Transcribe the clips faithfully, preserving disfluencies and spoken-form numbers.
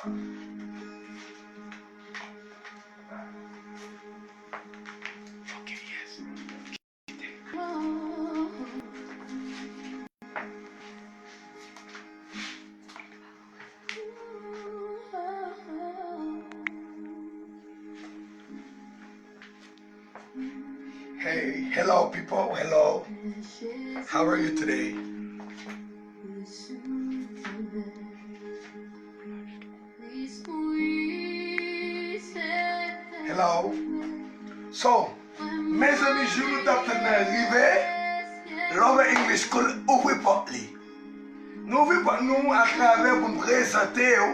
Ok, yes. Hey, hello people, hello. How are you today? Hello. So, mezanmi, jou nou t ap tann nan rive. Love English School ouvri pòt li. Nou ouvri pòt nou atravè pou n prezante w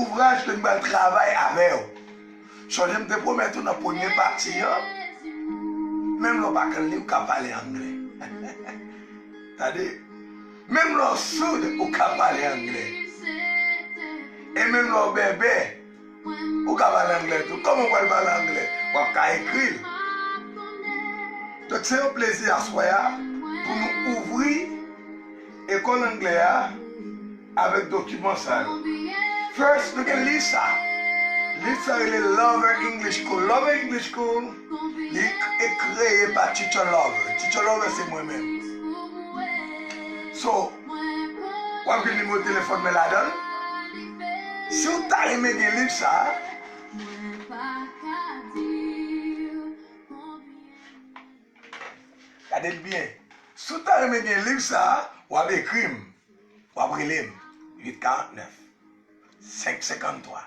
ouvraj ke n pral travay avè w. Sonje m te pwomèt ou nan premye pati an, menm lè w pa konn li, ou ka pale anglè. Tande, menm lè w soud, ou ka pale anglè. E menm lè w bèbè, ou ka pale anglè tou. Kòman w pral pale anglè? W ap ka ekri l. Donk, se yon plezi aswè a pou nou ouvri ekòl anglè a avèk dokiman sa yo. First, nou gen liv sa. Liv sa rele Lover English School. Lover English School, li e kreye pa Teacher Lover. Teacher Lover se mwen menm. So, w ap jwenn nimewo telefòn mwen ladan l. Si w ta renmen gen liv sa, gade l byen. Si w ta renmen gen liv sa, w ap ekri m. W ap rele m. Uit karant nèf, senk senkant twa,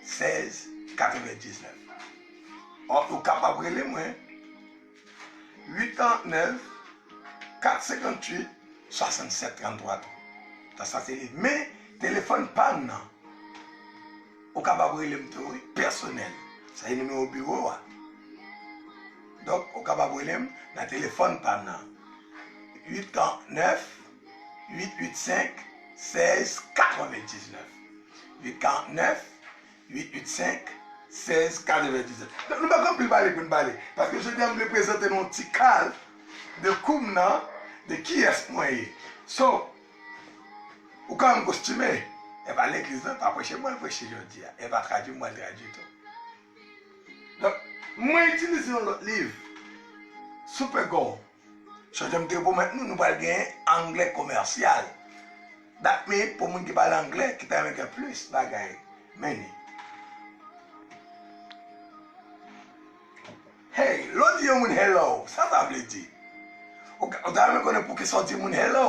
sèz katrevendiznèf. Ou kapab rele mwen. Uit karant nèf, kat senkant uit, swasannsèt tranntwa tou. Sa, sa se li. Men, telefòn pa m nan, ou kapab rele m tou, wi, pèsonèl. Sa se nimewo biwo a. Donk, ou kapab rele m nan telefòn pa m nan. Uit karant nèf, uit uit senk, sèz katrevendiznèf. Uit karant nèf, uit uit senk, sèz katrevendiznèf. Donk, nou pa gen anpil pale pou n pale. Paske jodi a, m vle prezante nou yon ti kal de kou m nan, de kiyès mwen ye. So, ou ka wè m kostime. E pa legliz, non, pa preche mwen preche jodi a. E pa tradui mwen tradui tou. Donk, mwen itilize yon lòt liv, Supergo. Sonje m te pwomèt nou, nou pral gen anglè komèsyal. Dat minit pou moun ki pale anglè, ki ta renmen gen plis bagay. Men li. Hey, lè w di yon moun hello, sa sa vle di? Ou ka, ou ta renmen konnen poukisa w di moun hello?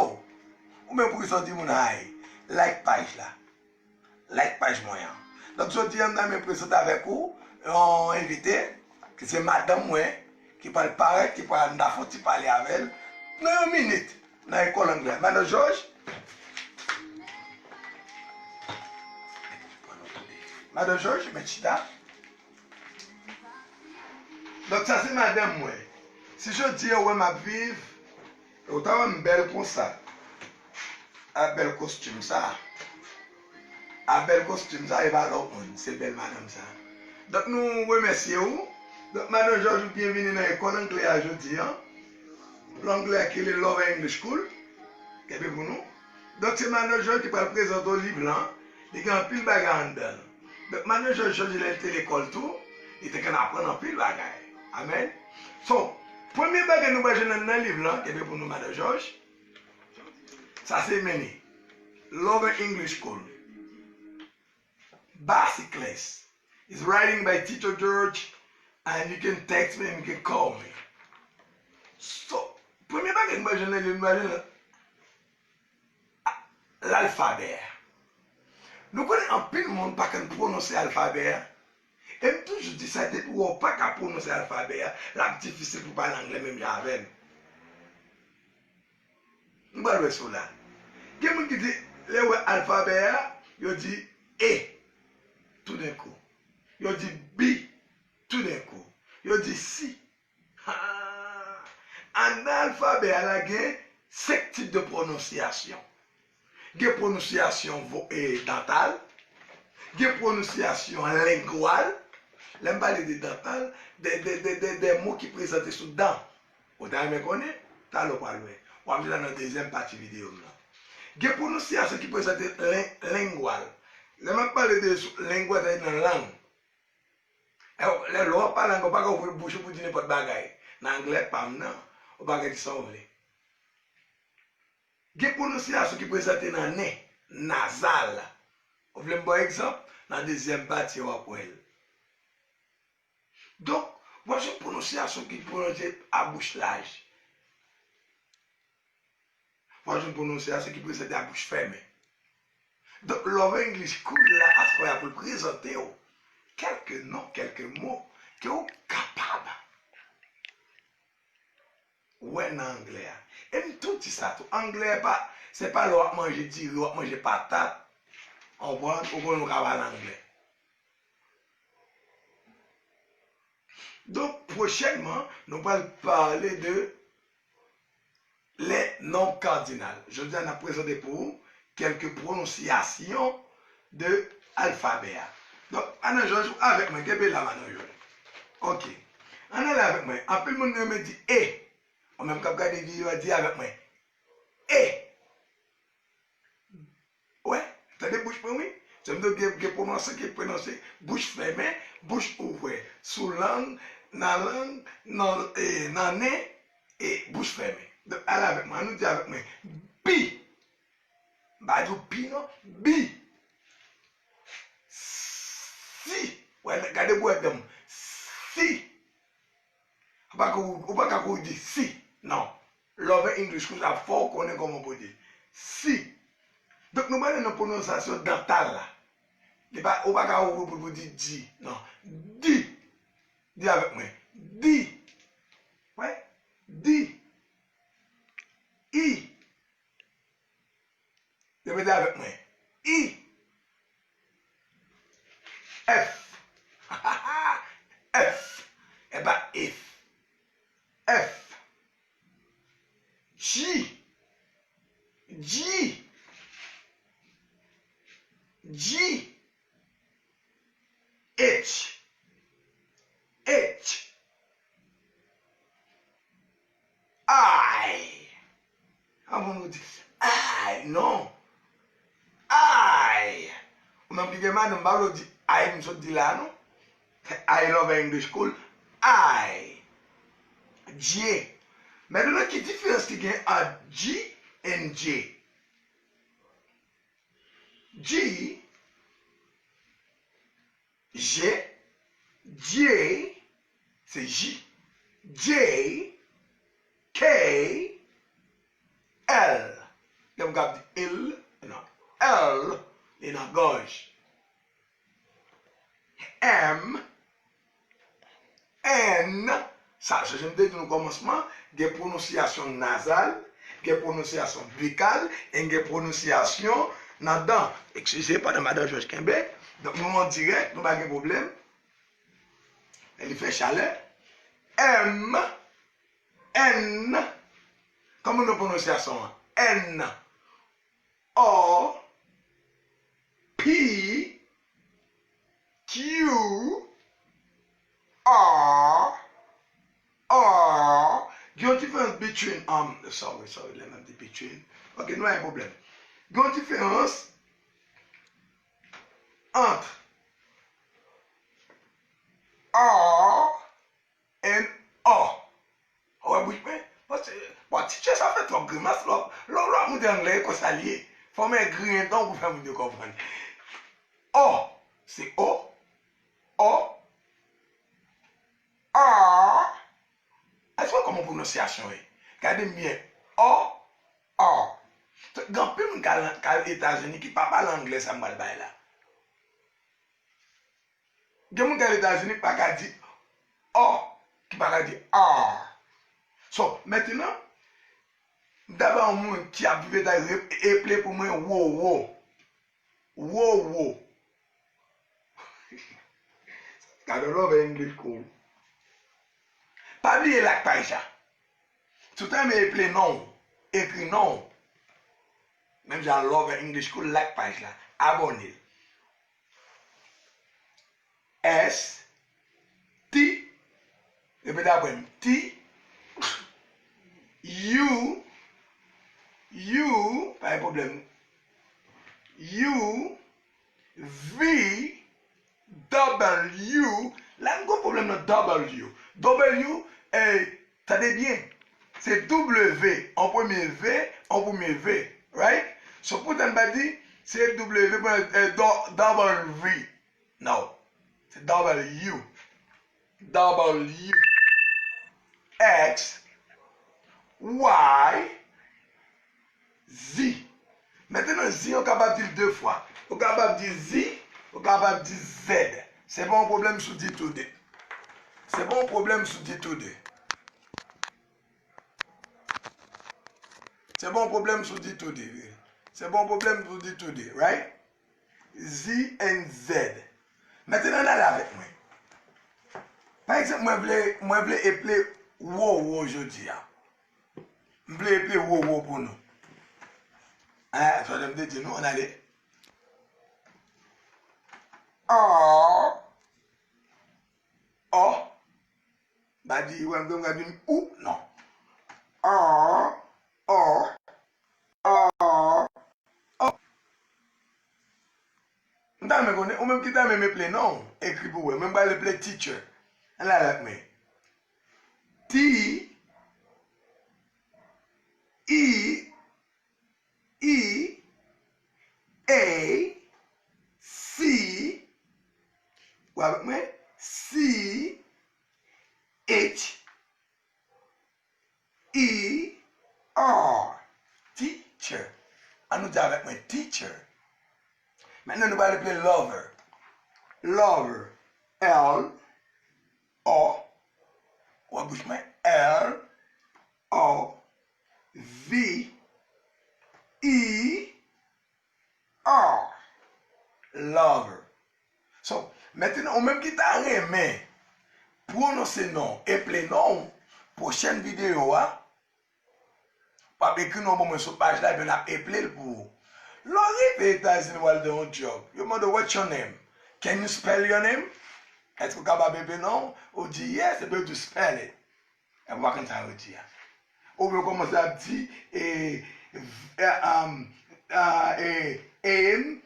Oubyen poukisa w di moun hi? Like paj la. Like paj mwen an. Donk, jodi a, m ta renmen prezante avèk ou yon envite, ki se madanm mwen, ki pral parèt, ki pral, n ta fè yon ti pale avè l nan yon minit, nan ekòl anglè. Madan Jòj? Madan Jòj, mèt chita. Donk, sa se madanm mwen. Si jodi a ou wè m ap viv, e ou ta wè m bèl konsa, ak bèl kostim sa, ak bèl kostim sa, e pa lòt moun, se bèl madanm sa. Donk, nou remèsye ou. Donk, madanm Jòj, ou byenvini nan ekòl anglè a jodi a. Anglè a ki rele Love English School. Kenbe pou nou. Donk, se madanm Jòj ki pral prezante w liv lan. Li gen anpil bagay anndan l. Donk, madanm Jòj, Jòj, lè l te lekòl tou, li te konn aprann anpil bagay. Amèn. So, premye bagay nou pral jwenn nan, nan liv lan, kenbe pou nou, madanm Jòj. Sa se men li. Love English School. Basic class. It's writing by Teacher George, and you can text me and you can call me. So, premye bagay nou pral jwenn nan, nou pral jwenn nan lalfabè a. Nou konnen anpil moun pa konn pwononse alfabè a. E m toujou di sa, depi w wè w pa ka pwononse alfabè a, l ap difisil pou w pale anglè menm jan avè m. M pral wè si w la. Gen moun ki di, lè yo wè alfabè a, yo di E, toudenkou. Yo di B, toudenkou. Yo di C. Ha! Anndan alfabè a la, gen senk tip de pwononsyasyon. Gen pwononsyasyon vo-, e, dantal, gen pwononsyasyon lengwal. Lè m pale de dantal, de, de, de, de, de mo ki prezante sou dan. Ou ta renmen konnen? Talè w pral wè. W ap jwenn sa nan dezyèm pati videyo m nan. Gen pwononsyasyon ki prezante len- lingual. Lè m ap pale de sou- lingual, sa vle di nan lang. Lè, lè w ap pale anglè, ou pa ka ouvri bouch ou pou di nenpòt bagay. Nan anglè pa m nan, ou pa ka di sa w vle. Gen pwononsyasyon ki prezante nan nen, nazal. Ou vle m ba w egzanp? Nan dezyèm pati a w ap wè l. Donk, w ap jwenn pwononsyasyon ki pwononse a bouch laj. W ap jwenn pwononsyasyon ki prezante a bouch fèmen. Donk, Love English School la, aswè a pou l prezante w kèlke non, kèlke mo ke w kapab wè nan anglè a. E m tou di sa tou, anglè pa, se pa lè w ap manje diri, w ap manje patat, w konprann, ou konnen w ka pale anglè. Donk, pwochènman, nou pral pale de les noms cardinaux. Jodi a, n ap prezante pou ou kèlke pwononsyasyon de alfabè a. Donk, Madan Jòj, ou avèk mwen, kenbe la, Madan Jòj. Ok. Ann ale avèk mwen. Anpil moun renmen di e. Ou menm k ap gade videyo a, di avèk mwen. E. Wè, tande bouch mwen wi. Se m di w gen, gen pwononse ki pwononse bouch fèmen, bouch ouvè. Sou lang, nan lang, nan, e, nan nen, e bouch fèmen. Donk, ale avèk mwen, ann nou di avèk mwen. Bi. M pa di w pi non, bi. Si. Wè, gade bwè dan m. Si. Ou pa ka, ou pa ka kouri di si. Non. Love English School ap fè w konnen kòman pou di si. Donk, nou pale nan pwononsyasyon dantal la. Li pa, ou pa ka ouvri bouch pou di di. Non. Di. Di avèk mwen. Di. Wè. Di. I. Repete avèk mwen. I. F. F. E pa if. F. G. G. G. H. H. I. An bon nou di I, non. I. Ou menm ki gen madanm, pa vle w di I, m sot di la, non. I love English School. I. J. Mentnan, ki diferans ki gen ant G and J? G, J, J, se J, J, K, L. Gen moun k ap di L, non, L, li nan gòj. M, N, sa, se jan m te di nou kòmansman, gen pwononsyasyon nazal, gen pwononsyasyon bikal, e gen pwononsyasyon nan dan. Eskize, pandan Madan Jòj kenbe, donk nou an dirèk, nou pa gen pwoblèm. E li fè chalè. M, N, kòman nou pwononsyasyon an? N, O, P, Q, R, R. Gen yon diferans between, um, sorry, sorry, lè m ap di between. Ok, nou pa gen pwoblèm. Gen yon diferans ant R and O. Ou wè bouch mwen? Paske, bon, teacher sa fè twòp grimas, lò, lò, lò ap montre anglè, e konsa l ye. Fò w men griyen dan w pou fè moun yo konprann. O, se O, O, R. Èske w wè kòman pwononsyasyon ye? Gade m byen. O, R. Gen anpil moun k al, k al Etazini ki pa pale anglè sa m pral bay la. Gen moun k al Etazini ki pa ka di O, ki pa ka di R. So, mentnan, m ta ba yon moun ki ap viv Etazini, eple pou mwen wowo. Wowo. Gade love English School. Pa bliye like paj la. Si w ta renmen eple non w, ekri non w. Menm jan Love English School, like paj la, abòne l. S, T, repete apre m, T, U, U, pa gen pwoblèm. U, V, W, la n gon pwoblèm nan W. W, eh, tande byen. Se W, an premye V, an premye V, right? So, poutèt n pa di, se W, eh, do- W. Non. Se W. W, X, Y, Z. Mentnan, Z, ou kapab di l de fwa. Ou kapab di Z, ou kapab di Z. Se pa yon pwoblèm sou ditou de. Se pa yon pwoblèm sou ditou de. Se pa yon pwoblèm sou ditou de. Se pa yon pwoblèm sou ditou de, right? Z and Z. Mentnan, ann ale avèk mwen. Pa egzanp, mwen vle, mwen vle eple wowo jodi a. M vle eple wowo pou nou. An, sa m te di nou, ann ale. Ò. Ò. M pa di, wè, m, m ka di m ou, non. Ò. Ò. Ò. Ò. M ta renmen konnen, ou menm ki ta renmen m eple non w, ekri pou w wè. Mwen m pral eple teacher. Ann ale avèk mwen. T, E, E, A, C, w avèk mwen? C, H, E, R, teacher. Ann nou di avèk mwen, teacher. Mentnan, nou pral eple lover. Lover. L, O, wè bouch mwen, L, O, V, E, R. Lover. So, mentnan, ou menm ki ta renmen pwononse non w, eple non w, pwochèn videyo a, w ap ekri non w ban mwen sou paj la, epi n ap eple l pou ou. Lè w rive Etazini, w al nan yon job, yo mande w, "What's your name? Can you spell your name?" Èske w kapab eple non w? Ou di, "Yes," epi yo di w, "Spell it." Epi w pa konn sa yo di a. Oubyen w kòmanse ap di, eh, v- eh, um, ah, eh, M,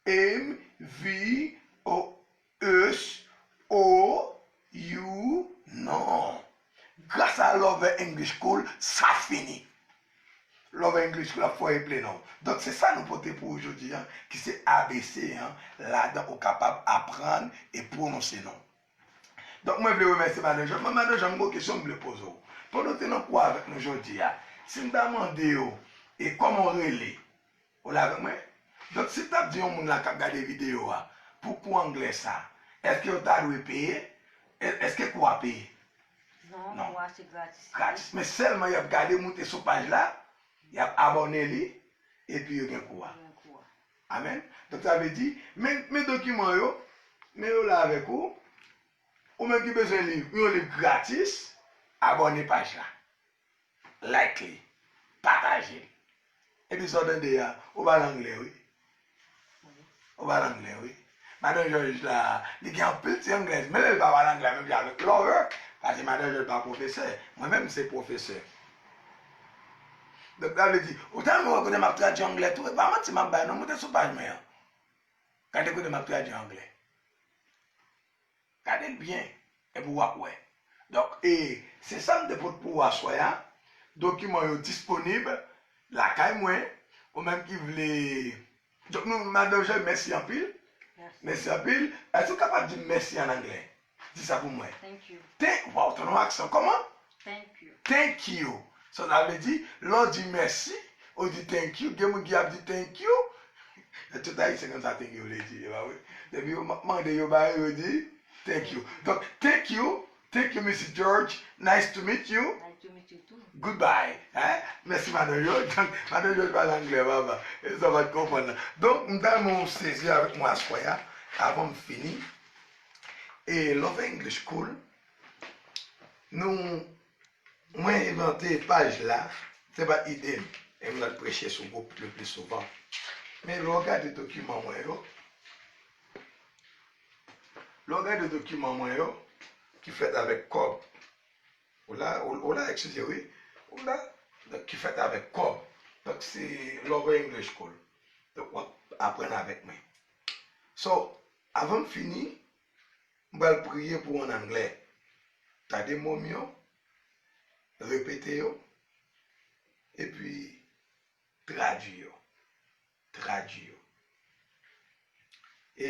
M, V, O, S, O, U, non. Gras a Love English School, sa fini. Love English School ap fè w eple non w. Donk, se sa nou pote pou ou jodi a, ki se A B C an, ladan ou kapab aprann e pwononse non w. Donk, mwen vle remèsye Madan Jòj. Mwen, Madan Jòj, m gon kesyon m vle poze w. Pandan w te nan kou a avèk nou jodi a, si m ta mande w, e kòman w rele? Ou la avèk mwen? Donk, si m t ap di yon moun la k ap gade videyo a, pou kou anglè sa, èske yo ta dwe peye? È- Èske kou a peye? Non, non. Kou a se gratis. Gratis. Men sèlman y ap gade, moute sou paj la, y ap abòne li, epi yo gen kou a. Yo gen kou a. Amèn. Donk, sa vle di, men, men dokiman yo, men yo la avèk ou. Ou menm ki bezwen liv, yon liv gratis, abòne paj la. Like li. Pataje l. Epi sa w tande a, ou pale anglè, wi. Ou pale anglè, wi. Madan Jòj la, li gen anpil ti anglè, men lè l pa pale anglè menm jan avèk Lover, paske Madan Jòj pa pwofesè. Mwen menm, m se pwofesè. Donk, sa vle di, ou ta renmen wè kote m ap tradui anglè tou, e pa manti m ap bay non, moute sou paj mwen an. Gade kote m ap tradui anglè. Gade l byen, epi w ap wè. Donk, e, se sa m te pote pou ou aswè a. Dokiman yo disponib lakay mwen. Ou menm ki vle. Donk, nou, Madan Jòj, mèsi anpil. Mèsi. Mèsi anpil. Èske w kapab di m mèsi an anglè? Di sa pou mwen. Thank you. Thank, wow, w nan aksan. Kòman? Thank you. Thank you. So, sa vle di, lè w di mèsi, ou di thank you. Gen moun ki ap di thank you. Tout Ayisyen konn sa thank you vle di, e pa vre? Depi yo ma- mande yo bagay, yo di thank you. Donk, thank you. Thank you, Mister George. Nice to meet you. Nice to meet you too. Goodbye. Hein? Mèsi, Madan Jòj. Donk, Madan Jòj pale anglè, papa. E sa w pa t konprann nan. Donk, m ta renmen w sezi avèk mwen aswè a, avan m fini. E Love English School, nou, mwen envante paj la, se pa ide m, e m nan preche sou gwoup le pli souvan. Men lè w gade dokiman mwen yo, lè w gade dokiman mwen yo, ki fèt avèk kòb, ou la, ou, ou la, eskize, wi, ou la, donk, ki fèt avèk kòb. Donk, se Love English School. Donk, w ap aprann avèk mwen. So, avan m fini, m pral priye pou w an anglè. Tande mo m yo, repete yo, epi tradui yo. Tradui yo. E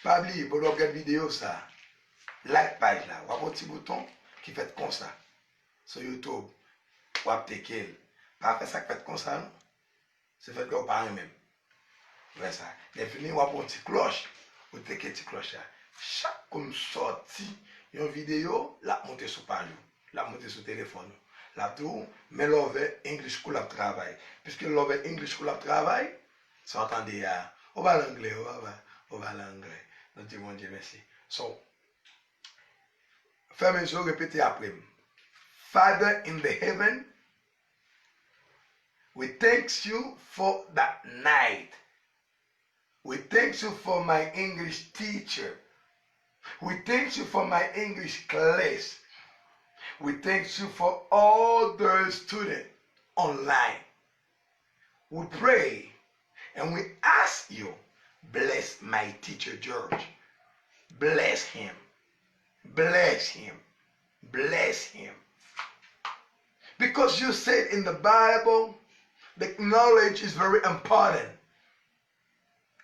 pa bliye, pandan w ap gad videyo sa, like paj la. W ap wè yon ti bouton ki fèt konsa sou YouTube. W ap teke l. Pa fè sa k fèt konsa, non. Se fèt ke w pa renmen m. Wè sa. Lè fini, w ap wè yon ti klòch. Ou teke ti klòch la. Chak kou m sòti yon videyo, l ap monte sou paj ou. L ap monte sou telefòn ou. L ap di w, men Love English School ap travay. Piske Love English School ap travay, sa w tande a, ou pale anglè, ou papa, ou pale anglè. Nou di Bondye mèsi. So, fèmen je w, repete apre m. Father in the heaven, we thanks you for that night. We thanks you for my English teacher. We thanks you for my English class. We thanks you for all the students online. We pray and we ask you, bless my teacher George. Bless him. Bless him. Bless him. Because you said in the Bible, the knowledge is very important.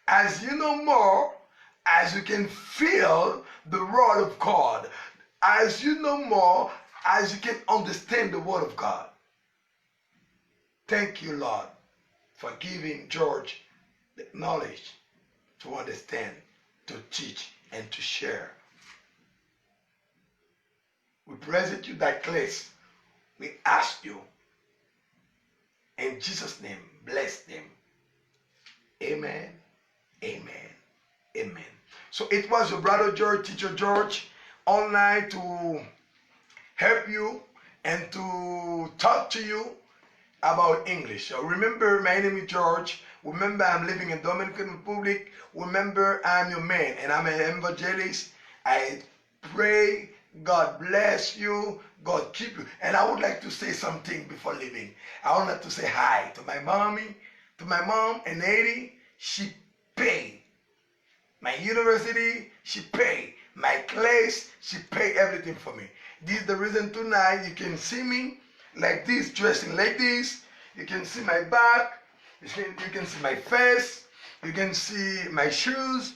As you know more, as you can feel the word of God, as you know more, as you can understand the word of God. Thank you, Lord, for giving George the knowledge to understand, to teach, and to share. We present you that class. We ask you in Jesus' name, bless them. Amen. Amen. Amen. So it was your brother George, teacher George, online to help you and to talk to you about English. So remember, my name is George. Remember, I'm living in Dominican Republic. Remember, I'm your man and I'm an evangelist. I pray God bless you, God keep you. And I would like to say something before leaving. I would like to say hi to my mommy, to my mom and Eddie. She pay my university, she pay my class, she pay everything for me. This is the reason tonight you can see me like this, dressing like this. You can see my back, you can, you can see my face, you can see my shoes.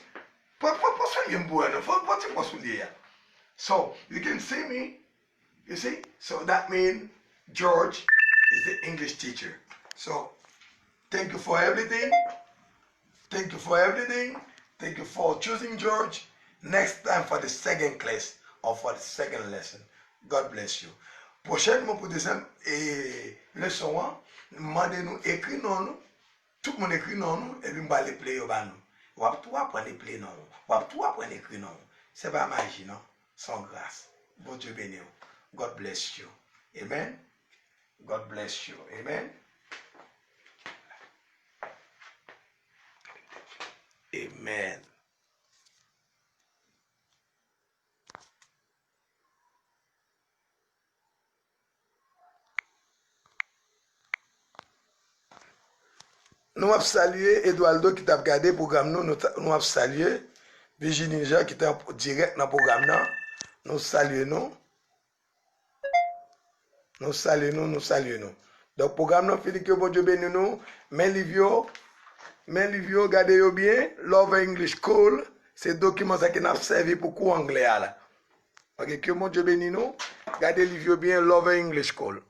Pran, pran, pran soulye m pou wè non. Pran, pran ti pran soulye a. So, you can see me. You see? So that mean George is the English teacher. So, thank you for everything. Thank you for everything. Thank you for choosing George. Next time for the second class or for the second lesson. God bless you. Pwochènman pou dezyèm e, leson an, m mande nou ekri non nou. Tout moun ekri non nou, epi m pral eple yo ba nou. W ap tou aprann eple non w. W ap tou aprann ekri non w. Se pa maji non. Se yon gras. Bondye beni w. God bless you. Amen. God bless you. Amen. Amen. Nou ap salye Eduardo ki t ap gade pwogram nou, nou ta, nou ap salye Virginie Jean ki te an dirèk nan pwogram nan. Nou salye nou. Nou salye nou, nou salye nou. Donk, pwogram nan fini, ke Bondye beni nou. Men liv yo, men liv yo, gade yo byen. Love English School, se dokiman sa ke n ap sèvi pou kou anglè a la. Oke, ke Bondye beni nou. Gade liv yo byen, Love English School.